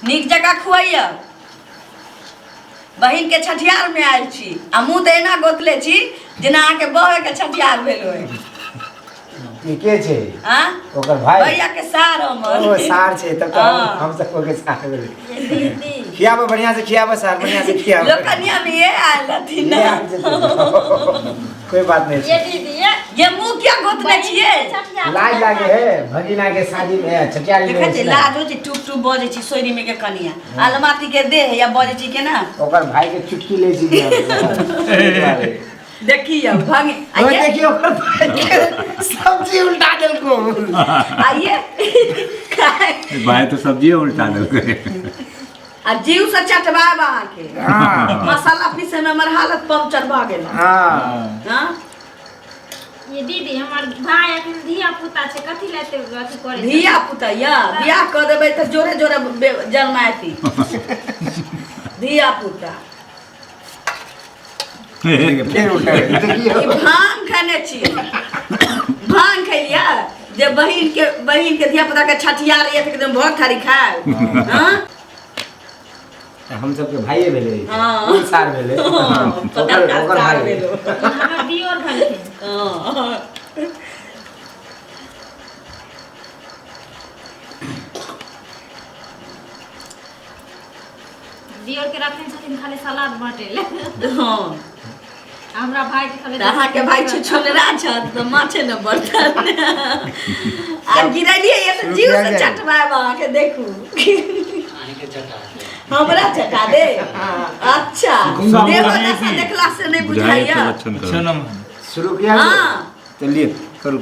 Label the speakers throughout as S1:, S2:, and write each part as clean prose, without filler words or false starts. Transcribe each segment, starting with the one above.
S1: नीक जकाँ खुआइया। बहिन के छठियार में आयल छी आ मुँह तऽ एना गोतले छी जेना अहाँके बहे के छठियार भेल होय।
S2: ई के छै?
S1: आँ?
S2: ओकर भाई?
S1: भैया के सार हमर।
S2: ओ सार छै तब तऽ
S1: हाँ।
S2: हम सब ओके सार भेलै।
S3: ये दीदी।
S2: खियाबो, बढ़िया से खियाबो सार, बढ़िया से खियाबो।
S1: लोकनिया में ये आयल रहथिन
S2: ये
S1: ना।
S2: आयल छथिन। कोई बात नहीं
S3: ये
S2: छै।
S3: दीदी ये
S1: ये मुँह किया गोतने छियै?
S2: लाज लागे है भगिना के शादी में छठियारी में।
S1: देखै छियै लाज होइ छै, टुप टुप बजै छी सोयरी में के कनिया। अलमाती के देह या बजै छी केना?
S2: ओकर भाई के चुटकी लै छी।
S1: देखियौ भंग
S2: ओ देखियौ ओकर भाई के सब्जी उल्टा देलको।
S1: आइए
S4: भाई तो सब्जी उल्टा देलकै।
S1: आ जीव से चटवाएब अहाँके।
S2: हाँ।
S1: मसाला पीसे में हमर हालत पंक्चर भऽ गेल।
S2: हाँ।
S1: हाँ?
S3: ये दीदी हमर भाई अखन धिया पुता छै, कथी लए एते अथी करै छै?
S1: धिया पुता या बियाह कऽ देबै तऽ जोरे जोरे जन्माएती धिया पुता।
S2: फेर उल्टा देखियौ।
S1: ई भांग खेने छी, भांग खेलिया जे बहिन के धिया पुता के छठियार एक एकदम भर थारी खाए। हाँ?
S2: हम सबके भाइये भेलै।
S1: हाँ।
S2: ओ सार भेलै।
S1: हाँ,
S2: ओकर
S1: पता
S2: ओकर
S1: सार
S2: भाई
S1: भेलो।
S3: हमर दियोर भेलखिन।
S1: हाँ।
S3: दियोर के रखने छथिन खाली सलाद बाँटे ले।
S1: हाँ।
S3: हमरा भाई के खाली
S1: तऽ अहाँके भाई छुछुनरा छथि तऽ माछे ने बर्तन आ गिरलियै ये तऽ जीव से चटवाएब अहाँके। देखू हमरा चटा दे। अच्छा देहो दशा देखला से नहीं
S4: बुझाइए
S1: बुझाइया।
S4: तो लक्षण करू।
S2: शुरू किया?
S1: हाँ।
S2: चलिए करू।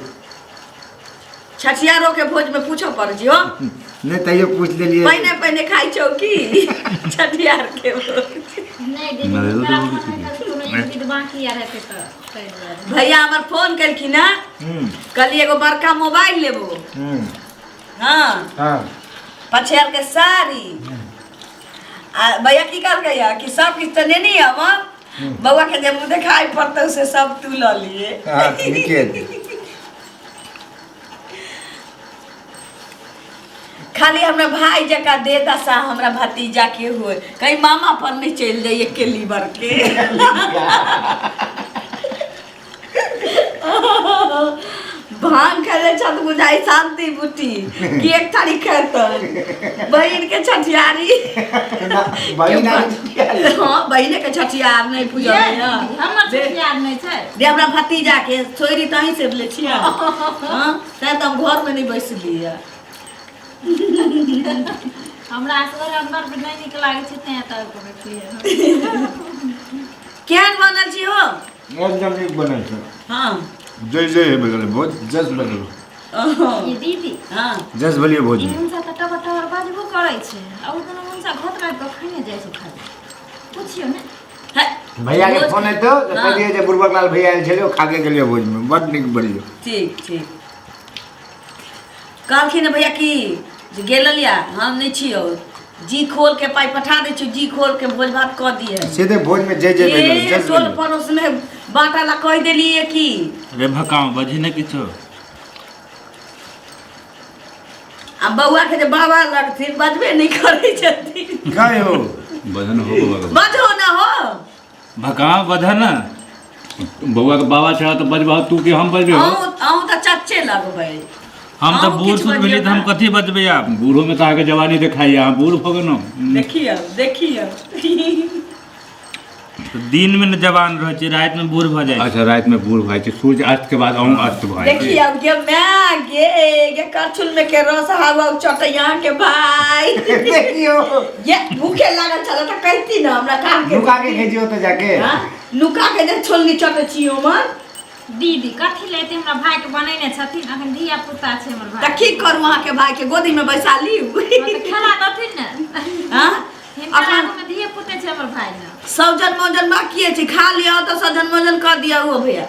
S1: छठियारो के भोज में पूछो पड़ जियो।
S2: नहीं तैयो पूछ लेलिए।
S1: पहिने पहिने खाइ छौ की छठियार के भोज?
S3: नहीं दीदी,
S4: नरेंद्र
S3: तोरा
S4: मोदी
S3: फोन
S4: की।
S3: नहि कोनो एक विध बाकी आर हेतै तऽ ताहि दुआरे।
S1: भैया हमर फोन केलखिन हँ, कहली एगो बड़का मोबाइल लेबो। हाँ।
S2: हाँ।
S1: पछियार के साड़ी आ भैया की कहलकै या कि सब किछु तऽ नेने हम बौआ के जे मुँह देखाइ पड़तौ से सब तू लऽ लिए।
S2: हाँ, ठीके छै।
S1: खाली हमरा भाई जकाँ दे दशा हमरा भतीजा के होय, कहीं मामा पर नहीं चलि जाइए के लीवर के। भांग खेले छत बुझाई शांति बुटी कि एक थारी खेतन बहिन के छठियारी।
S2: बहिन आ छठियारी।
S1: हाँ, बहिने के छठियार नहीं पूजल।
S3: ये हमर छठियार नहि छै।
S1: जे हमरा भतीजा के छोरी तहीं से बोले छियै। हाँ, तैं तऽ हम घर में नहीं बैसलियै।
S3: हमरा असगर अंदर मे नहि नीक लागै छै तें एतऽ आबि कऽ बैठलियै।
S1: केहन बनल छी हो?
S2: एकदम नीक बनल छै।
S1: हाँ।
S2: जय जय हे बगल बहुत जस बगल।
S3: ये दीदी।
S1: हाँ।
S2: जस बलिए भोज।
S3: ई मुनसा तऽ टबर टबर बाजबो करै छै आ ओ दुनू मुनसा घोत राखि कऽ खाइने जाइ छै खाली। पुछियौ ने।
S1: है।
S2: भैया के फोन एतौ तऽ
S1: हाँ।
S2: कहलियै जे बुढ़बक लाल भैया आयल छलै, ओ खा के गेलियै भोज में, बड नीक बलियो।
S1: ठीक ठीक। कहलखिन भैया की जे गेल लिया हम नहीं छियौ, जी खोल के पाई पठा दै छियौ, जी खोल के भोज भात कऽ दिहे।
S2: सीधे भोज में जय जय भेल,
S1: ए,
S2: जस
S1: टोल
S2: भेल।
S1: पड़ोस में बांटा ला कहि देलियै की।
S5: रे भकाओ बजी ने किछो।
S1: आ बौआ के जे बाबा लगथिन बजबे नहीं करै छथिन।
S2: काय हो?
S4: बजन हो बौआ के।
S1: बजहो ना हो।
S5: भकाओ बजन।
S4: बौआ के बाबा छह तऽ बजबह तू कि हम बजबे हो?
S1: अहूँ तऽ चच्चे लगबै।
S5: हम तऽ
S1: अहूँ
S5: बूढ़
S1: किछु
S5: सूढ़ भेलियै तऽ हम
S1: बजियौ ने।
S5: कथी बजबै आब?
S4: बूढ़ो में तऽ अहाँके जवानी देखाइए, अहाँ बूढ़ भऽ गेलहुँ।
S1: देखियौ देखियौ।
S5: तऽ दिन में ने जवान रहै छै, राति में बूढ़ भऽ जाइ छै।
S4: अच्छा, राति में बूढ़ भऽ जाइ छै, सूर्य अस्त के बाद अहूँ अस्त भऽ जाइ छै।
S1: देखियौ गे my गे, गे करछुल में के रस हवा चटै अहाँ के भाई।
S2: देखियौ।
S1: ये भूखे लागल छल तऽ कहती ने हमरा काम के।
S2: नुका के खेजियो तऽ जाके।
S1: हाँ? नुका के जे छोलनी चटै छी उमर।
S3: दीदी कथी लए एते हमरा भाई के बनेने छथिन, अखन धिया पुता छै हमर भाई।
S1: तऽ की करू अहाँ के भाई के गोदी में बैसा लियौ?
S3: हाँ, तऽ खेला देथिन ने।
S1: हाँ?
S3: हिनकर
S1: अखन
S3: आगू में धिये पुते छै हमर भाई ने।
S1: सौजन मौजन बाकिए छै, खा लिअ तऽ सौजन मौजन कऽ दिअ ओ भैया।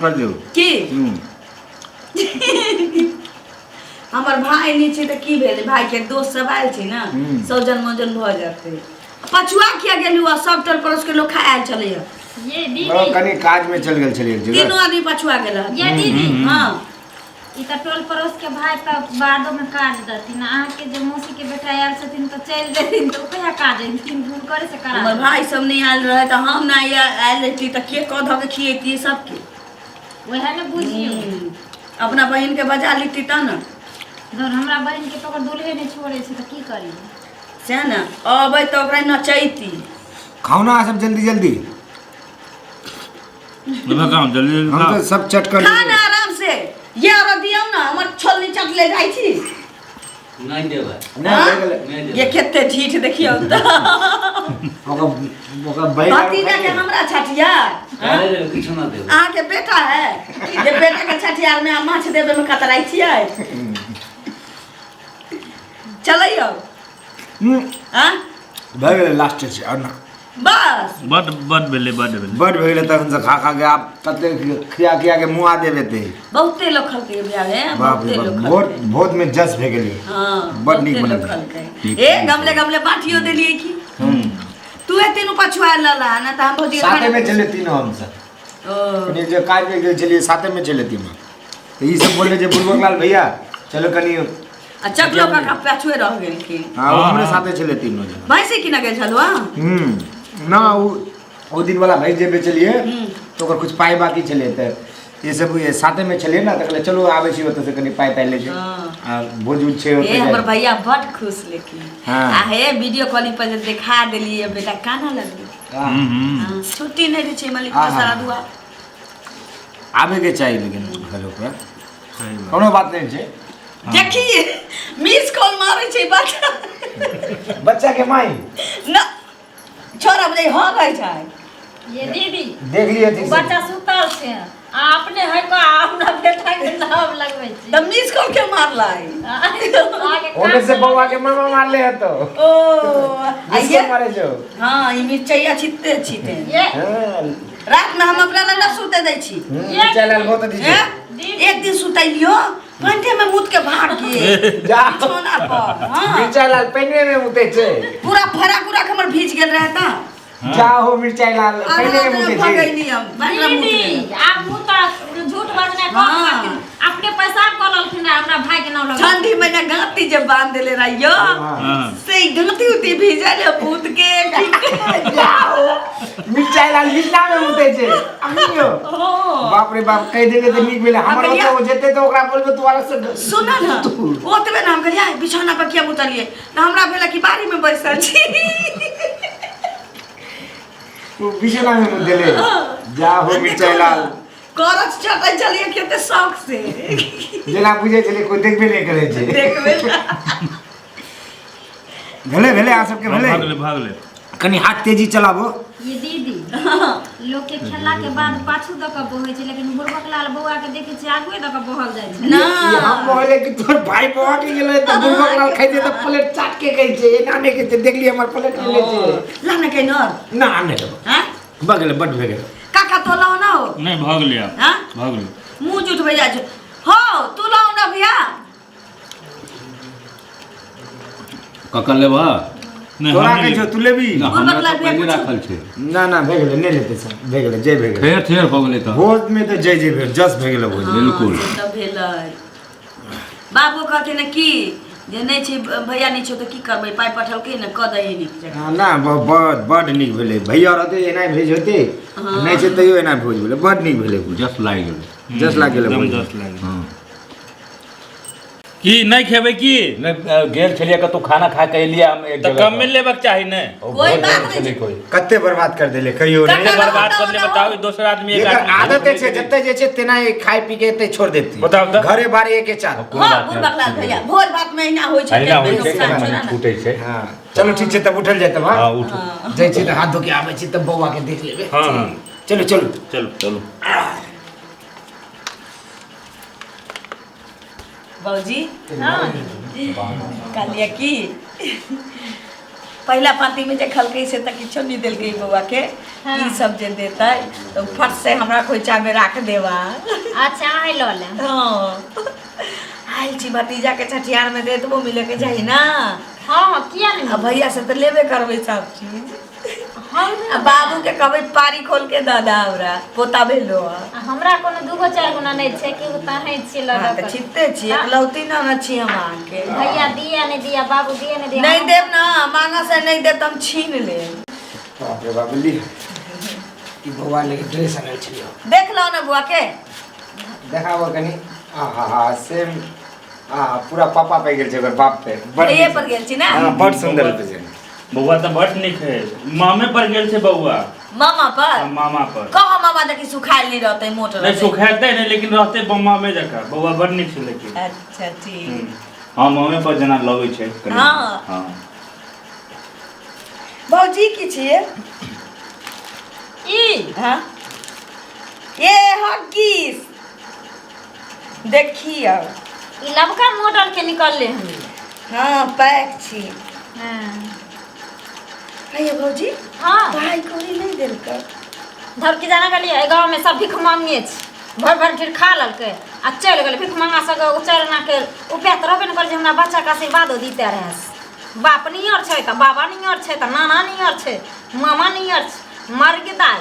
S2: कर दियौ।
S1: की? हमर भाई नहि छै तऽ की भेलै, भाई के दोस्त सब आयल छै ने, सौजन मौजन भऽ जेतै। पछुआ किया गेलू? आ सब टोल पड़ोस के लोग खाय आयल छलैया।
S3: ये दीदी।
S2: ओ, कनी काज में चल गेल छलियै एक जगह।
S1: तीनों आदमी पछुआ गेल हन।
S3: ये दीदी।
S1: हाँ।
S3: ई तऽ टोल पड़ोस के भाई तऽ बादो में काज देथिन, अहाँके जे मौसी के बेटा आयल छथिन तऽ चलि जेथिन तऽ ओ कहिया काज अयथिन, हुनकरे से करा
S1: हमर भाई सब नहि आयल रहे तऽ हम नहि आयल रहिती तऽ के कऽ धऽ के खियैती सबके?
S3: वएह ने बुझियौ।
S1: अपना बहिन के बजा लेती तब ने।
S3: धर हमरा बहिन के तऽ ओकर दुल्हे नहि छोड़ै छै तऽ की करी?
S1: सएह ने, अबै तऽ ओकरा नचैती।
S2: खाओ ना सब जल्दी जल्दी।
S5: भकाओ जल्दी जल्दी
S2: हम
S5: खाओ।
S2: तो सब चट कर
S1: खा ना आराम से, ये और दियौ ना, हमर छोलनी चटले जाइ छी।
S4: नहि देबै।
S2: नहीं
S1: हाँ?
S2: भए गेलै।
S4: नहि देबै।
S1: ये कते ढीठ देखियौ तऽ।
S2: ओकर ओकर बैग
S1: भतीजा के हमरा छठियार।
S4: अरे रे, किछु ना देबै।
S1: अहाँके बेटा है जे बेटा के छठियार में अहाँ माछ देबे में कतराइ छियै? चलैयौ। हाँ?
S2: भए गेलै, लास्ट छै और ना।
S1: बस
S5: बड बड भेलै, बड भेलै।
S2: बड भए गेलै तखन से खा खा के आब कते खिया खिया के मुँह आ देबे ते।
S1: बहुते लोग खलकै भैया रे,
S2: बाप रे
S1: बहुते
S2: बाप,
S1: लोग
S2: बहुत
S1: खलकै।
S2: बहुत में जस भए गेलै।
S1: हाँ,
S2: बड नीक
S1: बहुते लोग
S2: बनल।
S1: खलकै।
S4: ठीक
S1: ए
S4: छै।
S1: गमले गमले बाटियो देलियै की तू ए तीनू पछुआ लला ना तऽ हम भौजी के
S2: साथे
S1: खाना-
S2: में चले तीनों हम सब।
S1: ओ
S2: कनी जे काज में गेल छलियै साथे में चले तीनों, तऽ ई सब बोलले जे बुलबक लाल भैया चलो कनी।
S1: आ चकलो काका पाछुए रह गेलखिन।
S2: हाँ, वो हमरे साथे छलै तीनों जना।
S1: भैंसी किन गेल छलहुँ?
S2: ना ओ दिन वाला भैंस जे बेचलियै तऽ ओकर कुछ पाइ बाकी छलै, तऽ ई सब ये साथे में छलियै ना, तऽ कहलियै चलू आबै छी ओतऽ से कनी पाइ ताइ लै छै।
S1: हाँ।
S2: आ भोज उज छै ओतऽ
S1: ए हमर
S2: जाय।
S1: भैया बड खुश लेकिन।
S2: हाँ।
S1: आ हे वीडियो कॉलिंग पर जे देखा देलियै बेटा काना लगलै।
S2: हाँ।
S1: हाँ, छुट्टी नहि दै छै मालिक
S2: हाँ, हाँ।
S1: सारा दुआ।
S2: आबे के चाही लेकिन घरो पर कोनो बात नहीं छै।
S1: देखिए मिस कॉल मारै छै बच्चा।
S2: बच्चा के माई
S1: ना छोरा बजे हो गई छै।
S3: ये दीदी
S2: देख लियै ठीक से।
S3: बच्चा सुतल छै आ अपने है को अपना बेटा के नाम लगबै छी।
S1: तऽ मिस कॉल के मारलै?
S3: आगे
S2: ओने से बौआ के मामा मारले है तो
S1: ओ आ
S2: मिस
S1: ये
S2: कॉल मारे छौ।
S1: हाँ, ई मिरचैया छिते छिते।
S3: ये
S2: हाँ,
S1: रात में हम अपना लग सुते दै छी।
S2: मिरचाइ लाल बहुत अथी छै।
S1: हैं? एक दिन सुतैलियो पंटे में मुत के भाग के
S2: जा।
S1: बिछौना पर। हाँ,
S2: मिरचाइ लाल पेनवे में मुते छै।
S1: पूरा फराक उराक हमर भीज गेल रहे तऽ
S2: जा हो मिरचाइ लाल पेनवे में मुते छै।
S1: भगैली हम बांगला मुत
S3: दीदी
S1: लेलक।
S3: आब मुँह तऽ झूठ बजनाइ कम
S1: हाँ।
S3: करथिन, अपने पैसा कऽ लेलखिन रहे, हमरा भाई के नाम लगा।
S1: ठंडी में ने गांती जे बांध देले रहियो
S5: हाँ।
S1: से गांती उती भीजल है भूत के।
S2: जाओ मिरचाइ लाल बिछना में मुते छै अखनियो। बाप रे बाप, कहि देले तऽ नीक भेलै। हमर
S1: हम
S2: ओतऽ ओ जेतै तऽ ओकरा बोलबै तू अलग से
S1: सुन न, ओतबे ने हम कहलियै बिछौना पर किया मुतलियै, तऽ हमरा भेल कि बाड़ी में बैसल छी।
S2: तू बिछना में मुत देले। जा हो मिरचाइ लाल।
S1: करच चटै छलियै कते शौक से।
S2: जेना बुझै छलै कोइ देखबे नहि करै छै।
S1: देखबे ना।
S2: भेलै भेलै अहाँ सबके भेलै।
S5: भागले भागले।
S2: कनी हाथ तेजी चलाबो।
S3: ये दीदी लोक के खेला के बाद पाछू दऽ कऽ बहै छै, लेकिन बुढ़बक लाल बौआ के देखै छियै आगुए दऽ कऽ बहल जाइ छै।
S1: ना।
S2: ई हम बोले कि तोर भाई बौआ के गेलै तऽ बुढ़बक लाल खाइ छै तऽ प्लेट चाट के खाइ छै, एना नहि खाइ छै। देखलियै हमर प्लेट ले छै।
S1: ला ने कहीं और।
S2: ना नहि लेबै।
S1: हाँ?
S2: भऽ गेलै, बड भऽ गेलै।
S1: काका तो लाओ ना हो।
S5: नहि भऽ गेलै आब।
S1: हाँ?
S5: भऽ गेलै।
S1: मुँह जुट भैया छै। हो तू लाओ ना भैया।
S4: ककर लेबह?
S5: नहि,
S2: तोरा
S5: हम नहि
S2: कहै छौ
S5: लेबै।
S2: तू लेबी?
S4: ना,
S1: बुढ़बक
S4: हमरा
S1: लाल
S4: तऽ
S1: भैया
S4: पहिले
S1: कुछो-
S4: राखल छै।
S2: ना ना भए गेलै, नहि लेतै सब, भए गेलै, जय भए गेलै।
S4: ठेर ठेर भऽ गेलै तऽ।
S2: भोज में तऽ जय जय भेल, जस भए गेलै भोज।
S4: बिल्कुल।
S1: हाँ, से तऽ भेलै। बाबू कहथिन ने की जे नहि छै भैया नहि छौ तऽ की करबै, पाइ पठौलकै ने कऽ दही नीक जकाँ।
S2: हाँ, ना बड बड नीक भेलै। भैया रहतै एना भेज होतै, नहि छै तैयो एना भोज भेलै, बड नीक भेलै भोज।
S4: जस लागि गेलै।
S2: जस लागि गेलै
S5: एकदम
S2: भोज।
S5: जस लागि गेलै।
S4: हँ।
S5: की नहि खेबै की?
S4: नहि, गेल छलियै कतौ खाना खा के एलियै हम एक
S5: तऽ
S4: जगह
S5: कमे लेबाक चाही ने।
S4: ओ
S1: कोइ
S4: भोज
S1: बात
S4: भेल
S1: नहि
S4: छलै
S1: छै।
S4: कोइ।
S2: कते बर्बाद कर देले कहियो
S1: कते
S2: नहि।
S5: कते बर्बाद
S1: बताउ
S5: कर ले
S1: ना।
S5: बताउ, दोसर आदमी एक
S2: एकर
S5: आदमी
S2: आदत छै जते जे छै तेना ई खाय पी के एते छोड़ देती।
S5: बताउ तऽ।
S2: घरे बारे एके चाल।
S4: कोइ
S1: हाँ,
S4: बात नहि।
S1: बुढ़बक लाल भैया भोज भात में अहिना होइ छै।
S4: अहिना होइ छै,
S1: नुकसान
S4: कनि
S1: छै
S4: मनि
S1: ना।
S4: छूटै छै।
S2: हाँ चलू ठीक छै, तब उठल जाय तब।
S4: हाँ
S2: हाँ
S4: उठू।
S2: जाइ छी तऽ हाथ धो के आबै छी तब बौआ के देख लेबै।
S5: हाँ, हाँ।
S2: चलू चलू
S5: चलू
S4: चलू।
S1: बाबूजी
S3: हाँ
S1: कहलियै की पहिला पाँति में जे खलकै से तऽ किछो नहि देलकै बौआ के।
S3: हाँ।
S1: ई सब जे देतै तऽ फट से हमरा खोइचा में राख देबा।
S3: अच्छा अहाँ लऽ लेब।
S1: हाँ, आयल छी भतीजा के छठियार में देतबो मिले के चाही ना।
S3: हाँ हाँ किया नहीं।
S1: आ भैया से तऽ लेबे करबै सब चीज।
S3: हम
S1: आ बाबू के कहबै पारी खोल के दऽ दे हमरा पोता भेलो हँ।
S3: आ हमरा कोनो दूगो चारि गुना नहि छै कि उताहे छियै लऽ
S1: हाँ,
S3: लऽ
S1: तऽ
S3: कऽ।
S1: छिपते छी एकलौती ना ना छी हम अहाँके
S3: भैया दिया नहि दिया बाबू दिया नहि दिया
S1: नहीं देब ना मांगा से नहीं देब तऽ हम छीन लेब
S2: बाप रे बाप ली ई बौआ लेके ड्रेस आनल छलियै
S1: देख लो ना बुआ के
S2: देखाबो कनि आ हा हा सेम आ पूरा पापा पे गेल छै ओकर बाप पे बड़
S1: भैये पर गेल छी ना
S2: हां बड़ सुंदर छै
S5: बौआ तऽ बड नीक है मामे पर गेल छै बौआ
S1: मामा पर
S5: हाँ, मामा पर
S1: कहो मामा देखी सुखायल नहीं रहते मोट
S5: नहि
S1: रहते
S5: सुखेतै नहि लेकिन रहतै मामे जकाँ बौआ बड नीक छै लेकिन
S1: अच्छा ठीक
S5: हम्म।
S4: हँ मामे पर जेना लगै छै कनि।
S1: हाँ।
S4: हँ
S1: भौजी की छियै
S3: ई
S1: हाँ ये हग्गीस देखियौ
S3: ई लबका मॉडल के निकलले हन
S1: हाँ पैक छी
S3: हाँ
S1: अये भौजी
S3: हाँ
S1: पाइ कौड़ी नहि देलकै
S3: धर की जाना गेलियै एहि गाँवमे सब भीख मांगे छै भरि भरि ढेर खा लेलकै आ चलि गेलै भीख मांगा सबके ओ चारि आनाके उपाय तऽ रहबे ने करै जे हमरा बच्चाके आशीर्वादो दिते रहए बाप नियर छै तऽ बाबा नियर छै तऽ नाना नियर छै मामा नियर छै मर गे दाइ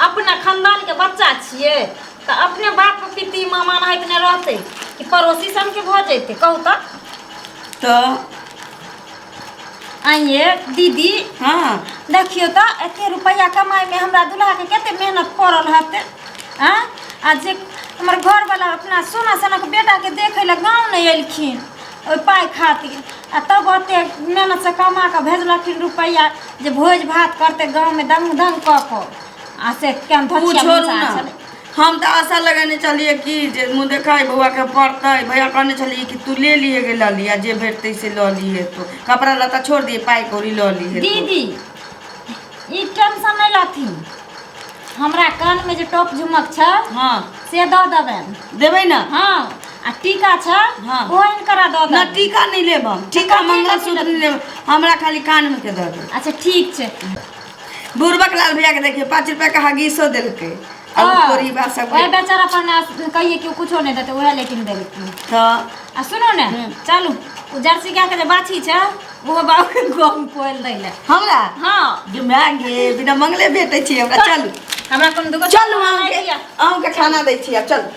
S3: अपना खानदानके बच्चा छियै तऽ अपने बाप पिती मामा नाहित नहि रहतै कि पड़ोसी सनके भऽ जैतै कहू तऽ
S1: तऽ
S3: आइए दीदी
S1: हाँ
S3: देखियौ तऽ एते रुपैआ कमाइमे हमरा दुल्हाके कते मेहनत पड़ल हेतै आँय आ जे हमर घरवला अपना सोना सनक बेटाके देखै लए गाँव नहि एलखिन ओहि पाइ खातिर आ तब ओते मेहनतसँ कमा कऽ भेजलखिन रुपैआ जे भोज भात करतै गाँवमे दंग दंग कऽ कऽ आ से केहन
S1: ओ
S3: धचिया
S1: छोड़ू
S3: भुसा
S1: ना
S3: छलै
S1: हम तऽ आशा लगेने छलियै कि जे मुँह देखाइ बौआके पड़तै भैया कहने छलियै कि तू ले लिए गे लऽ लिअ जे भेटतै से लऽ लिए तू कपड़ा लत्ता छोड़ दिए पाइ कौड़ी लऽ लिए तू।
S3: दीदी ई टेंशन नहि लथिन हमरा कानमे जे टॉप झुमक छै
S1: हाँ
S3: से दऽ देबनि
S1: देबै ना
S3: हाँ आ टीका छै
S1: हाँ।
S3: ओहो हिनकरा दऽ
S1: ना
S3: देबनि
S1: टीका नहि लेब हम टीका
S3: कथी
S1: मंगलसूत्र
S3: लेब?
S1: नहि लेब हमरा खाली कानमे के दऽ देब
S3: अच्छा ठीक छै
S1: बुड़बक लाल भैया के देखिए 5 रुपया के हगीसो देलकै आ उ कोरी बा सब
S3: ओहि बेचारा पर ना कहिए कि कुछो नहि देतै ओहे लेकिन देलकै
S1: तऽ
S3: आ सुनू ने चलू ओ जर्सी गाय के जे बाछी छै ओहो बाबू के गहूम पोल दै लए
S1: हमरा
S3: हाँ
S1: जे माय गे बिना मंगले भेटै छी हमरा चलू
S3: हमरा कोनो दुगो
S1: चलू अहूँके अहूँके खाना दै छी आब चलू